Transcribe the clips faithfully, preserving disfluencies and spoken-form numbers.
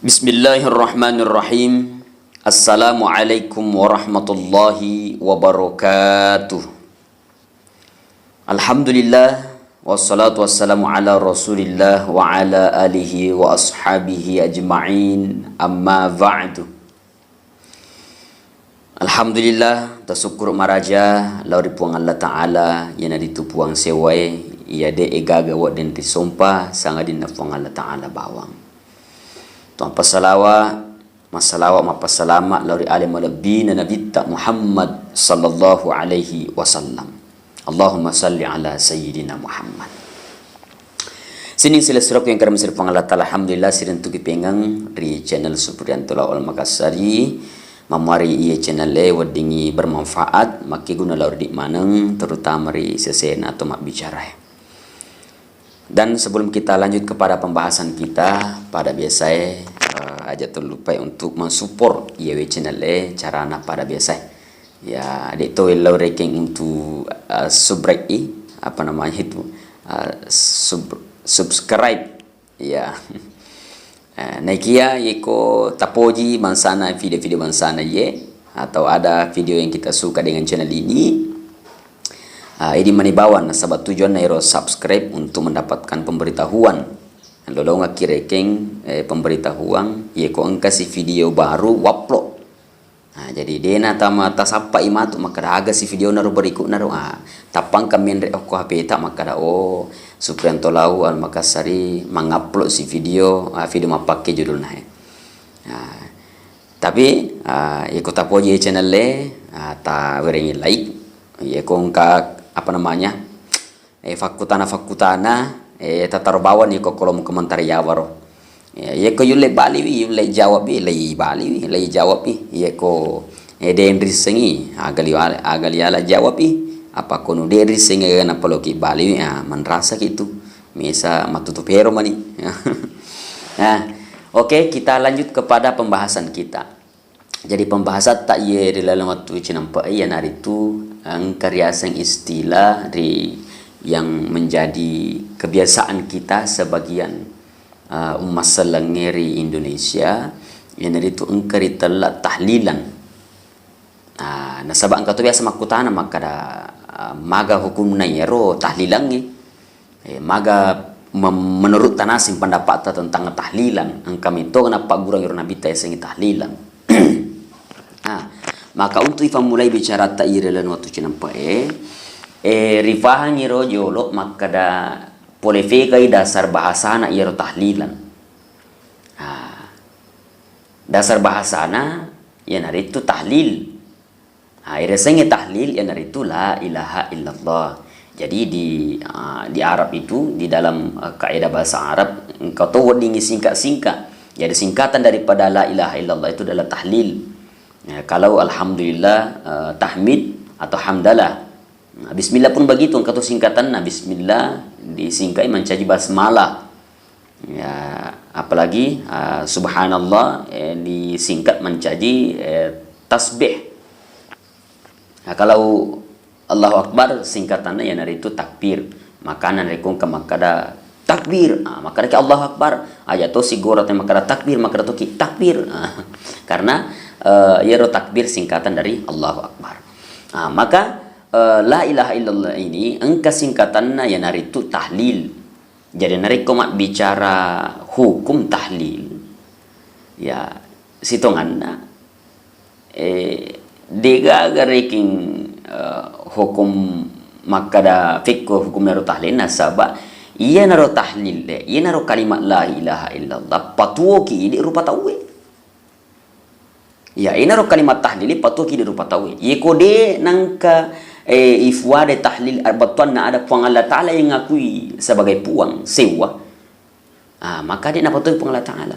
Bismillahirrahmanirrahim. Assalamualaikum warahmatullahi wabarakatuh. Alhamdulillah, wassalatu wassalamu ala Rasulillah wa ala alihi wa ashabihi ajma'in. Amma ba'du. Alhamdulillah, tasukkuru maraja lao ri Puang Allah Ta'ala, iyanaritu Puang sewwae, iya de'e gaga wedding risompa sangadinna Puang Allah Ta'ala bawang. Tuang passalawa, massalawa, mappassalama lao ri ale malebbina Nabitta Muhammad sallallahu alaihi wasallam. Allahumma salli ala Sayyidina Muhammad. Sining silessureng yang karena Puang Allah Ta'ala, alhamdulillah, sirentuki pengeng ri channel Suprianto Lawal Makassari. Mamuari iye channel e weddingi bermanfaat, makkeguna lao ri maneng, terutama ri sesena atau mabbicara e. Dan sebelum kita lanjut kepada pembahasan kita, pada biasa e, eh, aja terlupa untuk mensupport iye we channel e carana pada biasa e. Ya, de to lao rekeng untuk, eh, subscribe i, apa namanya itu, eh, sub-, subscribe. Ya. Eh, naikia yeko tapoji bangsana video-video bangsana ye, atau ada video yang kita suka dengan channel ini, ah, idi mani bawang nasaba tujuanna ero subscribe untuk mendapatkan pemberitahuan. Lolongakki rekeng, eh, pemberitahuan, yeko engkasi video baru upload. Nah, jadi dena tama tasappai matu makkada aga si video naro berikutna ro. Ah, tappa engka menre okko H P ta makkada, "Oh, Suprianto Lau Al Makassari mengupload si video, ah, video mappakke judulna he." Nah, tapi, ah, iko tapoji channel e, ah, ta werengi like, iko engka apa namanya, eh, fakkutana-fakkutana, eh, tataro bawani ko kolom komentar yawaro. Ya, yeko yulle baliwi, yulle jawab i, lei baliwi, lei jawab i. Yeko, eh, de rissengi, aga liwala, aga liala jawab i. Apa kono de rissengi aga napaloki baliwi, ah, manrasa kitu. Mesa matutu pero mani. Nah, oke, kita lanjut kepada pembahasan kita. Jadi, pembahasatta iye ri laleng wettu cinampe'e iyanaritu engka riaseng istilah ri yang menjadi kebiasaan kita sebagian, eh, umma sellengnge ri Indonesia, iyanaritu engka ritella tahlilan. Ah, nasaba engka to biasa makkutana makkada, ah, maga hukumna iyaro tahlilangnge. Eh, maga mem-, menurut tanasing pendapatna tentang tahlilan, engka metto nappaggurang iro nabitta yasengnge tahlilan. Nah, maka untuk ifammulai bicarata iri lalenna wettu cinampe'e, eh, rifahangi ro jolo makkada pole fegai dasar bahasana iyaro tahlilan. Ah, dasar bahasana iyanaritu tahlil. Ah, iriasengnge tahlil iyanaritu la ilaha illallah. Jadi di, ah, di Arab itu, di dalam, eh, kaidah bahasa Arab, engka to weddingngi singkat-singkat. Jadi singkatan daripada la ilaha illallah itu adalah tahlil. Ya, kalau alhamdulillah, eh, tahmid atau hamdalah. Nah, bismillah pun begitu, engka to singkatanna. Bismillah disingkai mancaji basmalah. Ya, apalagi, ah, subhanallah, eh, disingkat mancaji, eh, tasbih. Nah, kalau Allahu Akbar singkatanna iyanaritu takbir. Makana narekko engka makkada takbir, ah, makkadaki Allahu Akbar. Aja to sigora te makkada takbir, makkada toki takbir. Ah, karena, eh, iyaro takbir singkatan dari Allahu Akbar. Ah, maka, eh, la ilaha illallah ini engka singkatanna iyanaritu tahlil. Jadi, narekko mabbicara hukum tahlil, ya, sitonganna, eh, degaga rekeng, eh, hukum makkada fikku hukum ero tahlil, nasaba iyanaro tahlil de, iyanaro kalimat la ilaha illallah, patuoki idi rupa tauwe. Ya, inaro kalimat tahlili patuoki di rupa tauwe. Yeko de nangka, eh, ifuade tahlil, bettuanna ada Puang Allah Ta'ala yang ngakui sebagai Puang, sewwa. Ah, maka de napatuoki Puang Allah Ta'ala.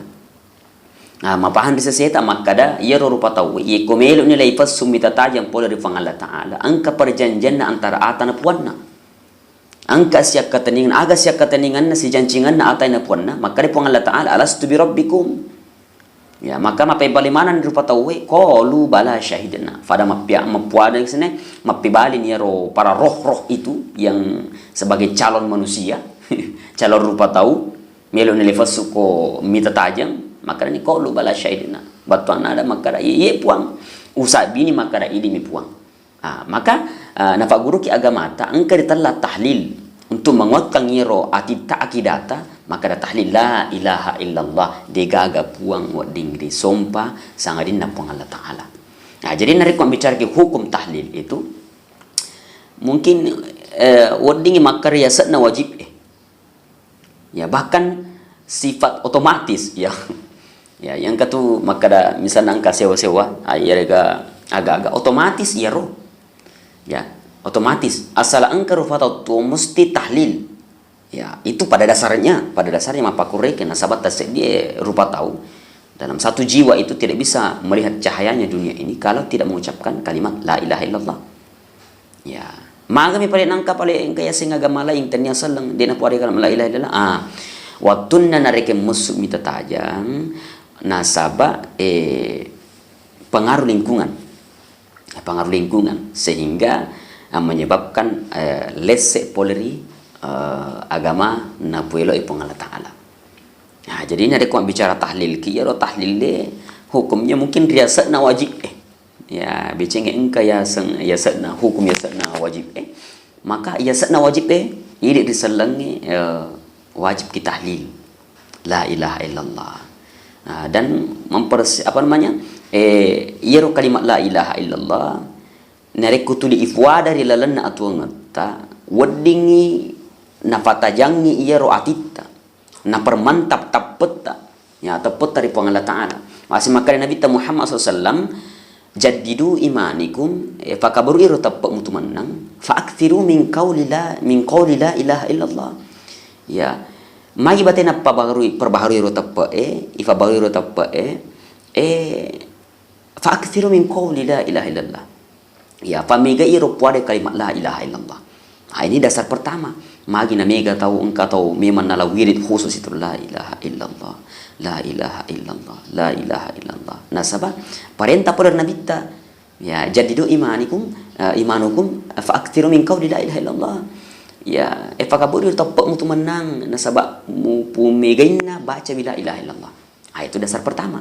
Ah, mapahang ri seseta makkada, iyaro rupa tauwe, yeko meloni laifessu mita tajang pole ri Puang Allah Ta'ala, engka perjanjianna antara ata na puanna. Engka siakkatenningan, aga siakkatenninganna, sijancinganna atai na puanna, makkada Puang Allah Ta'ala, "Alastu birabbikum?" Ya, maka mappebbali maneng rupa tauwe, qalu bala syahidna. Fada mappia-, mappuada sene, mappibali ni ero para roh-roh itu yang sebagai calon manusia, calon rupa tau, melo ni lefessu ko mita tajang, Makkedani, "Qalu bala syahidna." Battuanna ada makkeda, "Iye, Puang, usabbini makkeda idimi, Puang." Ah, maka, ah, nafagguruki agamata engka ritella tahlil untuk menguatkan iyaro atitta, akidata, makkeda tahlil, "La ilaha illallah, degaga Puang wedding risompa sangadinna Puang Allah Ta'ala." Nah, jadi narekko mabbicaraki hukum tahlil itu, mungkin, eh, weddingngi makkeda yase'na wajib, eh. Ya, bahkan sifat otomatis, ya. Ya, yang katu makkeda misalna engka sewa-sewa, ah, iyarega aga-aga, otomatis iyaro. Ya, otomatis. Asal engka rupa tau tuo mesti tahlil. Ya, itu pada dasarnya, pada dasarnya mappakkurekeng nasaba tasseddie rupa tau. Dalam satu jiwa itu tidak bisa melihat cahayanya dunia ini kalau tidak mengucapkan kalimat la ilaha illallah. Ya. Magami pale nangka pale engka yaseng agama lain tennia selleng, de napuadai kalimat la ilaha illallah. Ah, wattunna narekeng messu mita tajang, nasaba, eh, pengaruh lingkungan. Pengaruh lingkungan sehingga, eh, menyebabkan, eh, lesse pole ri, eh, agama napueloi Puang Allah Ta'ala. Nah, jadi narekko mabbicara tahlil ki, iyaro tahlil de hukumnya mungkin riase'na wajib, eh. Ya, becengnge engka yaseng, yase'na hukum, yase'na wajib, eh. Maka yase'na wajib, eh, idi risellengnge, eh, wajib ki tahlil. La ilaha illallah. Nah, dan mempersi-, apa namanya, eh, iyaro kalimat la ilaha illallah, narekko tuli ifuada ri lalenna atuwongetta, weddingngi nafatajangngi iyaro atitta, napermantap tappetta, ya, tappetta ri Puang Allah Ta'ala. Masih makkeda Nabitta Muhammad sallallahu alaihi wasallam, "Jaddidu imanikum," eh, fakabaruiro teppe'mu tu mennang, "fa aktsiru min qauli la, min qauli la ilaha illallah." Ya, magi batena pabaharui, perbaharui ro teppe'e, ifabaharui ro teppe'e, eh, "Fa aktsiru min qauli la ilaha illallah." Ya, famegai ro puadai kalimat la ilaha illallah. Ah, ini dasar pertama. Magi na mega tau, engka tau memang nala wirid khusus itu, la ilaha illallah, la ilaha illallah, la ilaha illallah. Nasaba parenta pada Nabitta, ya, "Jaddidu imanikum, eh, imanukum, fa aktsiru min qauli la ilaha illallah." Ya, eh, fakaburu teppe'mu tu mennang, nasaba mu-, pumegainna baca la ilaha illallah. Ah, itu dasar pertama.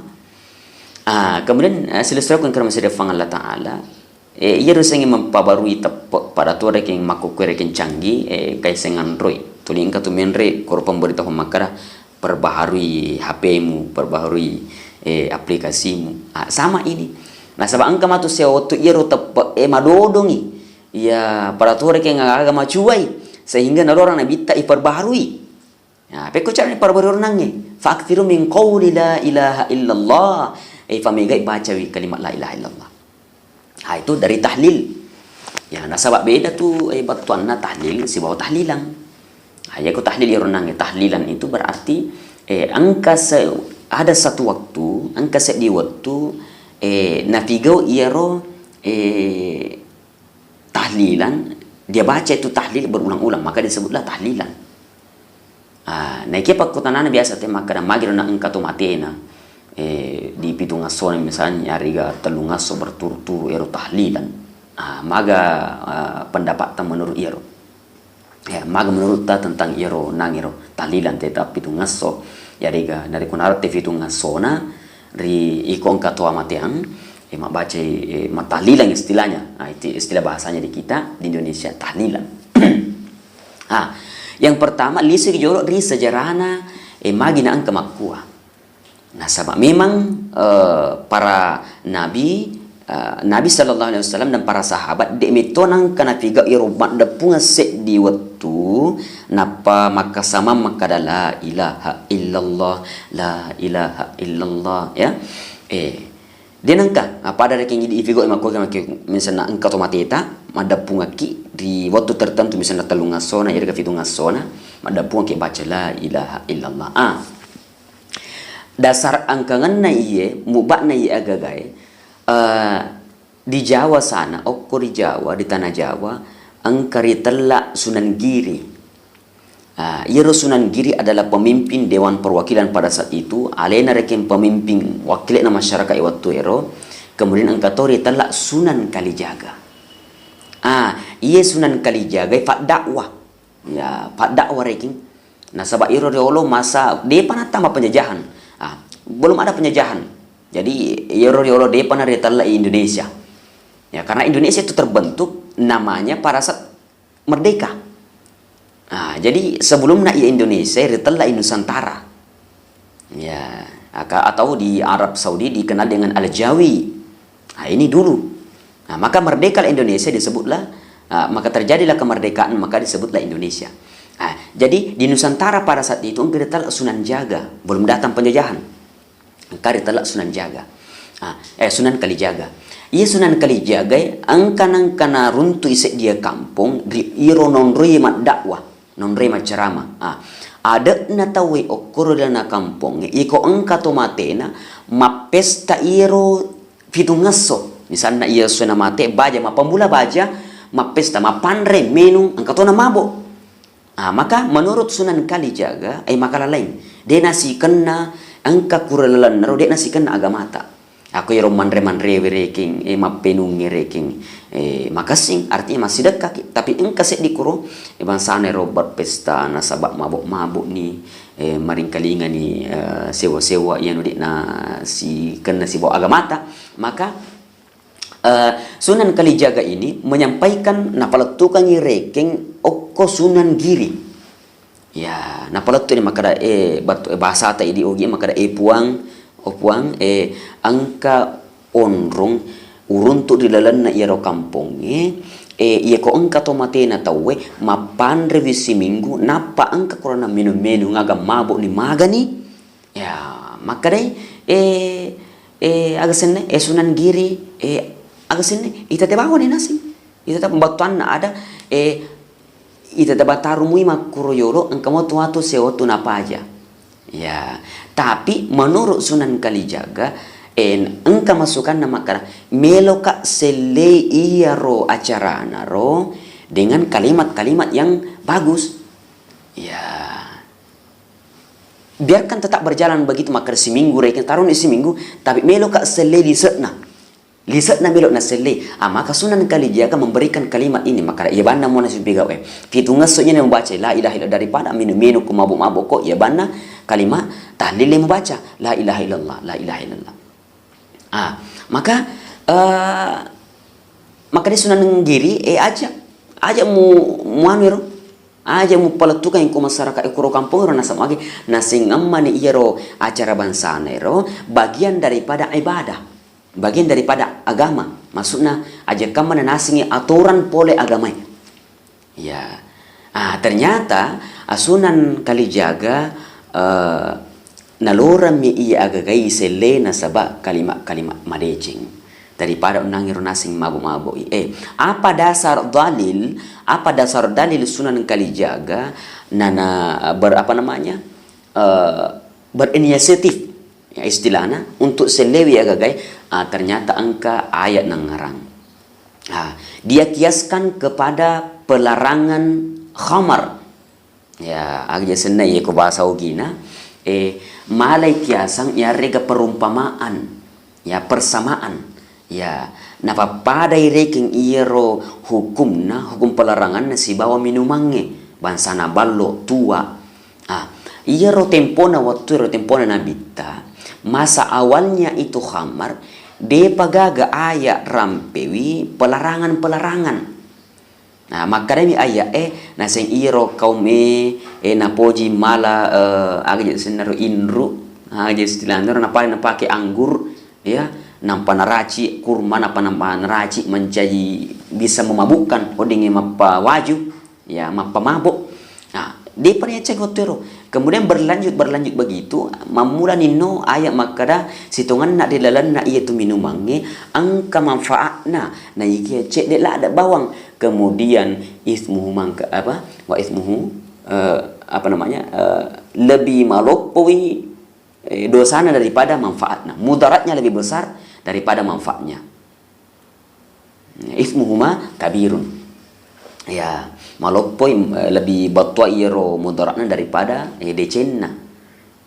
Ah, kemudian, eh, silessureng engka ri massedding Puang Allah Ta'ala, eh, iyaro sengnge mampabarui teppe' pada tuo rekeng makkukkuwe rekeng canggih, eh, engkai seng anroi. Tuli engka tu menre koro pemberitahuan makkeda, "Perbaharui H P-mu, perbaharui, eh, aplikasimu." Ah, sama ini. Nasaba engka matu sewa wettu iyaro teppe', eh, madodongi. Iya, pada tuo rekeng aga macuai, sehingga nadorang Nabitta iperbaharui. Ya, pekko carana parbarurenangnge, "Fa aktsiru min qauli la ilaha illallah." Eh, famegai bacawi kalimat la ilaha illallah. Ha, itu dari tahlil. Ya, nasaba beda tu, eh, battuanna tahlil sibawa tahlilan. Ha, iya ko tahlil iyaro nangnge, tahlilan itu berarti, eh, engka se-, ada satu waktu, engka seddi wettu, eh, napigau iyaro, eh, tahlilan, dia baca itu tahlil berulang-ulang, maka disebutlah tahlilan. Ah, naikia pakkutanana biasa te makkeda, "Magiro na engka to matena, eh, di pitungassona misalnya, yarega tellungasso berturut-turut ero tahlilan." Ah, maga, ah, pendapatta menurut iyaro? Ya, maga menurutta tentang iyaro nangiro tahlilan teta pitungasso? Yarega narekko narette pitungassona, ri iko engka to amateang, eh, mabbacai, eh, mattahlilang istilahnya. Ah, itu istilah bahasanya di kita, di Indonesia, tahlilan. Ah, yang pertama, lisui jolo ri sejarahna, eh, magi na engka makkua. Nasaba memang, eh, para nabi, eh, Nabi sallallahu alaihi wasallam dan para sahabat, de metto nangka napigau iro maddeppungeng seddi wettu, nappa makkasamang makkada, "La ilaha illallah, la ilaha illallah," ya. Eh, de nangka, ah, pada rekeng idi ifigau makko, misalna engka to mateta, maddeppungekki ri wettu tertentu, misalna tellungassona, yarega pitungassona, maddeppungekki baca, "La ilaha illallah." Ah, dasar angkangenna iye, mubakna iye agagae, eh, di Jawa sana, okko ri Jawa, di tanah Jawa, engka ritella Sunan Giri. Ah, iyaro Sunan Giri adalah pemimpin Dewan Perwakilan pada saat itu, alena rekeng pemimpin wakile'na masyarakat e wettu ero, kemudian engka to ritella Sunan Kalijaga. Ah, iye Sunan Kalijaga e faddakwah. Ya, faddakwah rekeng. Nasaba iro riolo masa depa nattama penjajahan. Ah, belum ada penjajahan. Jadi, iyaro riolo depa na ritella Indonesia. Ya, karena Indonesia itu terbentuk namanya pada saat merdeka. Ah, jadi sebelumna iya Indonesia ritella i Nusantara. Ya, aka-, atau di Arab Saudi dikenal dengan Al-Jawi. Ah, ini dulu. Nah, maka merdekalah Indonesia disebutlah, ah, maka terjadilah kemerdekaan, maka disebutlah Indonesia. Ah, jadi di Nusantara pada saat itu engka ritella Sunan Jaga, belum datang penjajahan. Engka ritella Sunan Jaga. Ah, eh, Sunan Kalijaga. Iya Sunan Kalijaga, eh, engka nengka naruntui seddi kampong ri iro nonroi maddakwah, nonroi maccarama. Ah, ade'na tauwe okkoro ri lalenna kampong, iko engka to matena, mappesta iro pitungngesso. Misalna iya esso na mate, baja, mappamula baja, mappesta, mappanre, menung, engka tona mabo. Ah, maka menurut Sunan Kalijaga, eh, maka lalaing, de' nasikenna engka kuro lalennaro, de' nasikenna agamata. Ako ero manre-manrewe rekeng, eh, mappenungnge rekeng, eh, makessing, artinya massidekkaki. Tapi engka seddi kuro, eh, bangsana ero berpesta, nasaba mabok-mabok ni, eh, maringkalingani, eh, sewa-sewa, iyanu de' nasikenna sibawa agamata, maka Eh, Sunan Kalijaga ini menyampaikan, napalettukangngi rekeng okko Sunan Giri. Ya, napalettu ni makkeda, eh, batu-, eh, bahasata idi Ogi makkeda, "Eh, Puang, oh, Puang, eh, engka onrong uruntu ri lalenna iyaro kampongnge, eh, iyako engka to matena tauwe, mappanrewi siminggu, nappa engka korona minung-minung, aga mabok ni magani." Ya, makkedai, eh, eh, aga senna, eh, Sunan Giri, eh, aga senna, ita te bawani naseng. Ita te battuanna ada, eh, ita te batarumui makkuro yolo, engka mo tu watu sewatu napaja. Ya, tapi menurut Sunan Kalijaga, eh, engka masukanna makkeda, meloka sellei iyaro acarana ro dengan kalimat-kalimat yang bagus. Ya. Biarkan tetap berjalan begitu, makkeda siminggu rekeng, taroni siminggu, tapi meloka sellei lise'na. Lise'na melo nasellei. Ah, maka Sunan Kalijaga memberikan kalimat ini, makkeda iya banna mo nasipigau e. Pitungngesso iyana mubaca la ilaha illallah, daripada minu-minu ko mabuk-mabuk ko, iya banna kalimat tahlil mubaca la ilaha illallah, la ilaha illallah. Ah, maka, eh, makkeda Sunan Giri, eh, aja, aja mu, muanu ero. Aja mupalettukang ko masyarakat e kuro kampong ero nasaba magi naseng emmani iyaro acara bangsana ero bagian daripada ibadah, bagian daripada agama. Maksudna, aja kammana nasengi aturan pole agamae. Ya. Ah, ternyata, ah, Sunan Kalijaga, eh, naloremmi iya agagai selle nasaba kalimat-kalimat madeceng. Daripada onnangngiro naseng mabuk-mabuk i. Eh, apa dasar dalil, apa dasar dalil Sunan Kalijaga nana ber-, apa namanya, eh, berinisiatif, ya, istilahnya, untuk sellewi agagai, ah, ternyata engka ayat nangngerang. Ah, dia kiaskan kepada pelarangan khamar. Ya, aga senna iye ko bahasa Ogina, eh, malai kiasang iyarega perumpamaan, ya, persamaan. Ya, napappadai rekeng iyaro hukumna, hukum pelaranganna sibawa minumangnge, bangsana ballo, tua. Ah, iyaro tempona wettu, iyaro tempona Nabitta, masa awalnya itu khamar, depa gaga ayat rampewi pelarangan-pelarangan. Nah, makkedami aya'e, naseng iyaro kaum e, e, napoji mala, eh, aga je sennaro inru, aga je istilahna ro, napale napake anggur, ya, nampa naraci kurma, nappa nampa naraci mancaji bisa memabukkan, weddingnge mappawaju, ya, mappamabok. Nah, depa riacceng wettu ero. Kemudian berlanjut, berlanjut begitu, mammula ninno ayat makkeda, sitongenna ri lalenna iyatu minumangnge, engka manfaatna, naikia cedde ladde bawang. Kemudian ismuhu mangka-, apa, wa ismuhu, eh, apa namanya, eh, lebih maloppoi, eh, dosana daripada manfaatna. Mudaratnya lebih besar daripada manfaatnya. Ismuhuma kabirun. Ya, maloppoi, eh, lebih battua iyaro mudaratna daripada, eh, decenna.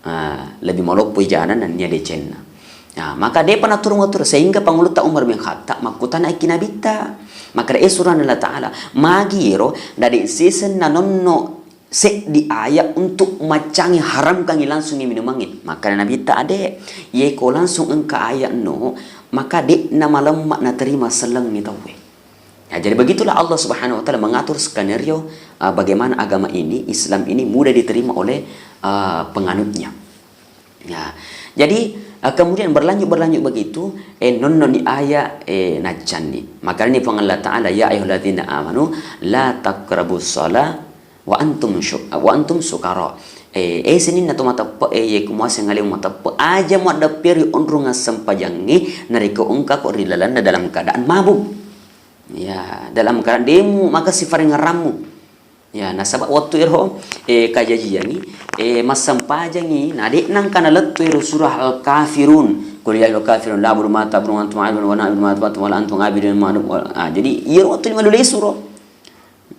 Ah, lebih maloppoi jana nennia decenna. Nah, maka depa naturung-naturung, sehingga Pangulutta Umar bin Khattab makkutana ki Nabitta, makkeda, "Eh, surana Allah Ta'ala, magi ero dade siseng nanonno seddi ayat untuk maccangi haramkangi langsung minumangnge. Makkeda Nabitta, ade, yeko langsung engka ayat no, maka de'na malemma naterima sellengngi tauwe. Ya, jadi begitulah Allah Subhanahu wa Ta'ala mengatur skenario, uh, bagaimana agama ini, Islam ini mudah diterima oleh, uh, penganutnya. Ya, jadi, uh, kemudian berlanjut, berlanjut begitu, eh, nonnoni ayat, eh, naccanni. Makanya Puang Allah Ta'ala, "Ya ayyuhalladzina amanu la taqrabus shalah wa antum syu-, wa antum sukara." Eh, eh, sininna to mateppe, eh, ye kumuaseng alemu mateppe, aja muaddepperi onrong assempajangnge, narekko engkako ri lalenna dalam keadaan mabuk. Ya, dalam keadaan demu maka sifarengerammu. Ya, nasaba wettu ero, eh, kajajiangi, eh, massempajangi, na de nangka nalettu ero surah Al-Kafirun. Qul ya ayyuhal kafirun, la a'budu ma ta'budun wa antum 'abidun wa la a'budu ma ta'budun wa la antum 'abidun ma a'budu. Ah, jadi, iyero wettu lima dulu suro.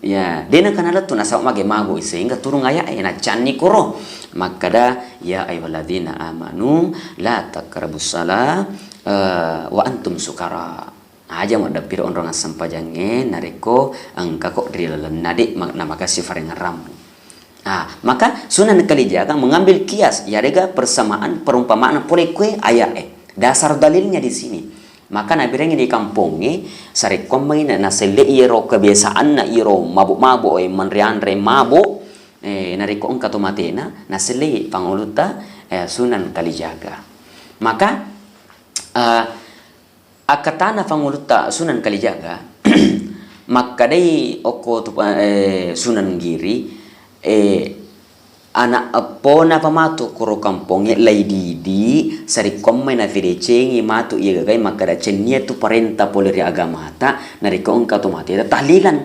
Ya, de nangka nalettu nasaba mage mago sehingga turung ayat e naccanni koro. Makkada, "Ya ayyuhalladzina amanu la taqrabus shalah, eh, wa antum sukara." Aja muaddeppiro onrong assempajangnge narekko engkako ri lalenna de ma-, namakasi farengerammu. Ah, maka Sunan Kalijaga mengambil kias, yarega persamaan, perumpamaan pole kue ayat e. Dasar dalilnya di sini. Maka nabirengi di kampongnge, sarekkoammengi na-, nasellei iyero kebiasaanna iyero mabuk-mabuk, eh, manre-anre mabuk, eh, narekko engka to matena, nasellei pangulutta, eh, Sunan Kalijaga. Maka, eh, Akkatana pangulutta Sunan Kalijaga, makkedai okko tu-, eh, Sunan Giri, eh, ana eppona pamatu koro kampongnge lai didi, sarekkoammai nafidecengi matu iya gagai makkeda cennia tu parenta pole ri agamata, narekko engka to mateta tahlilan.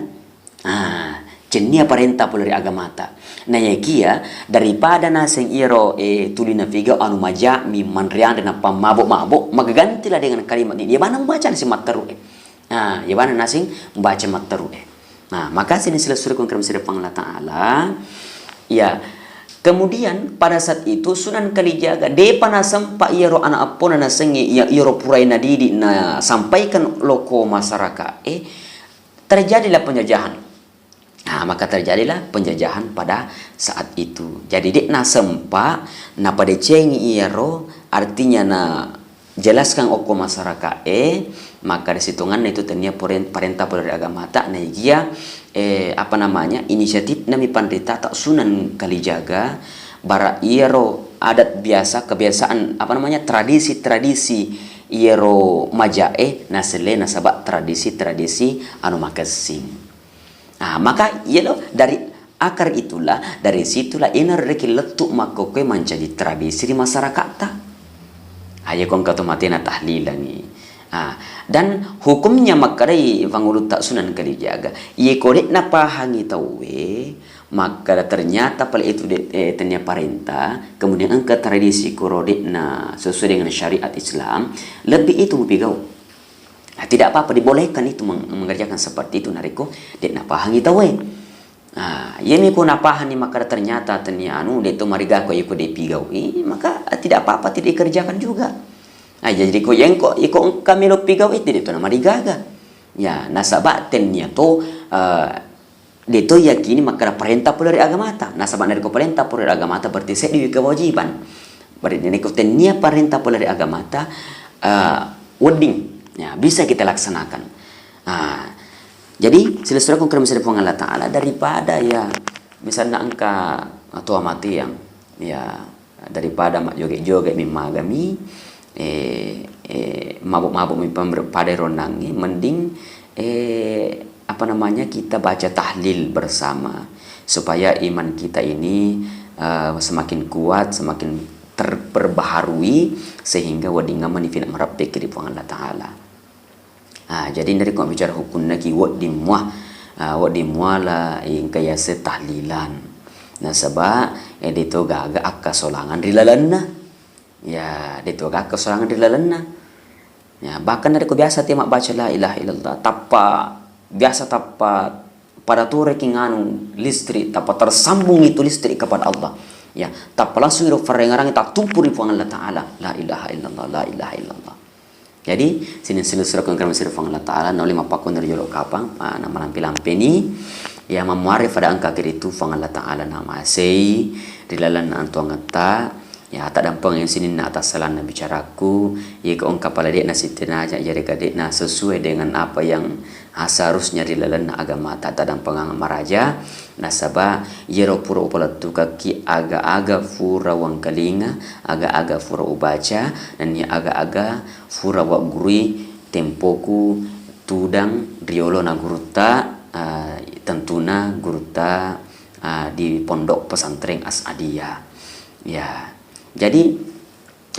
Ah, cennia parenta pole ri agamata. Nayakia daripada naseng iyaro, eh, tuli nafigau anu majami manre-anre nappa mabok-mabok, magagantilah dengan kalimat ini. Iyabana mubaca naseng matteru e. Ah, iyabana naseng mubaca matteru e. Nah, maka sini silessureng kong kira masiri Puang Allah Ta'ala. Ya, kemudian pada saat itu Sunan Kalijaga depa nasempa iyaro anak eppona nasengnge iya-, iyaro purai nadidi nasampaikan loko masyarakat e. Terjadilah penjajahan. Nah, maka terjadilah penjajahan pada saat itu. Jadi, de'na sempa napadecengi iyaro, artinya na jelaskan okko masyarakat e, maka disitunganna itu tennia poren-, parenta pole ri agamata, naikia, eh, apa namanya, inisiatif nami panrita ta Sunan Kalijaga, bara iyaro adat biasa, kebiasaan, apa namanya, tradisi-tradisi iyaro maja e naselle nasaba tradisi-tradisi anu makessing. Nah, maka iyalo dari akar itulah, dari situlah ina rekeng lettu makkokkoe mancaji tradisi ri masyarakatta. Aja ko engka to matena tahlilangi. Ah, dan hukumnya makkedai pangulutta Sunan Kalijaga, iye ko de'na pahangi tauwe, makkeda ternyata pale itu de-, eh, tennia parenta, kemudian engka tradisi koro de'na sesuai dengan syariat Islam, lebih itu mupigau. Nah, tidak apa-apa, dibolehkan itu meng-, mengerjakan seperti itu narekko de'na pahangi tauwe. Nah, iyami ko napahanni makkeda ternyata tennia anu, de to marigaga ko iko de pigau, eh, maka tidak apa-apa, tidak dikerjakan juga. Nah, jadi ko yengko, iko engka melo pigau, eh, tidak to namarigaga. Ya, nasaba tennia to, eh, de to yakini makkeda parenta pole ri agamata. Nasaba narekko parenta pole ri agamata berarti seddi wi kewajiban. Berarti narekko tennia parenta pole ri agamata, eh, wedding, ya, bisa kita laksanakan. Nah, jadi silessureng kong kira masiri Puang Allah Ta'ala daripada ya misalna engka tua mati yang ya daripada majjoge-joge mi magami, eh, eh, mabuk-mabuk mi pamre-, pada ronnangnge, mending, eh, apa namanya, kita baca tahlil bersama supaya iman kita ini, eh, semakin kuat, semakin terperbaharui sehingga wedding mani fina marappeki ri Puang Allah Ta'ala. Ah, jadi narekko mabbicara hukunna ki wedding mua, ah, wedding muala engka yaseng tahlilan. Nasaba, eh, de to gaga akkasolangan ri lalenna. Ya, de to gaga akkasolangan ri lalenna. Ya, bahkan narekko biasa te mabbaca la ilaha illallah, tappa, biasa tappa pada toreki nganu listrik, tappa tersambung itu listrik kepada Allah. Ya, tappa langsung iro farrengerang tattumpu ri Puang Allah Ta'ala. La ilaha illallah, la ilaha illallah. Jadi, sining silessureng kong kira masiri Puang Allah Ta'ala, nauli mappakkoniro jolo kapang, ah, namalampe-lampeni, Ya, mammuare fada engka kiritu Fuang Allah Ta'ala namasei ri lalenna antuangetta. Ya, taddampengeng sininna atassalanna bicaraku, yeko engka pale de'na sitenaja, yarega de'na sesuai dengan apa yang, ah, seharusnya ri lalenna agamata, taddampengeng maraja. Nasaba yero pura upalettukakki aga-aga fura wangkalinga, aga-aga fura ubaca, nennia aga-aga fura waggurui tempoku tudang riolona gurutta, ah, tentuna gurutta, ah, di Pondok Pesantren As'adiyah. Ya, jadi,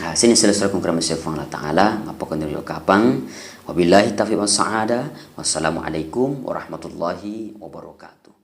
ah, sini selesai kongkram Fuang Allah Ta'ala, mappakon ri kapang. Wabillahi taufiq was sa'adah. Wassalamualaikum warahmatullahi wabarakatuh.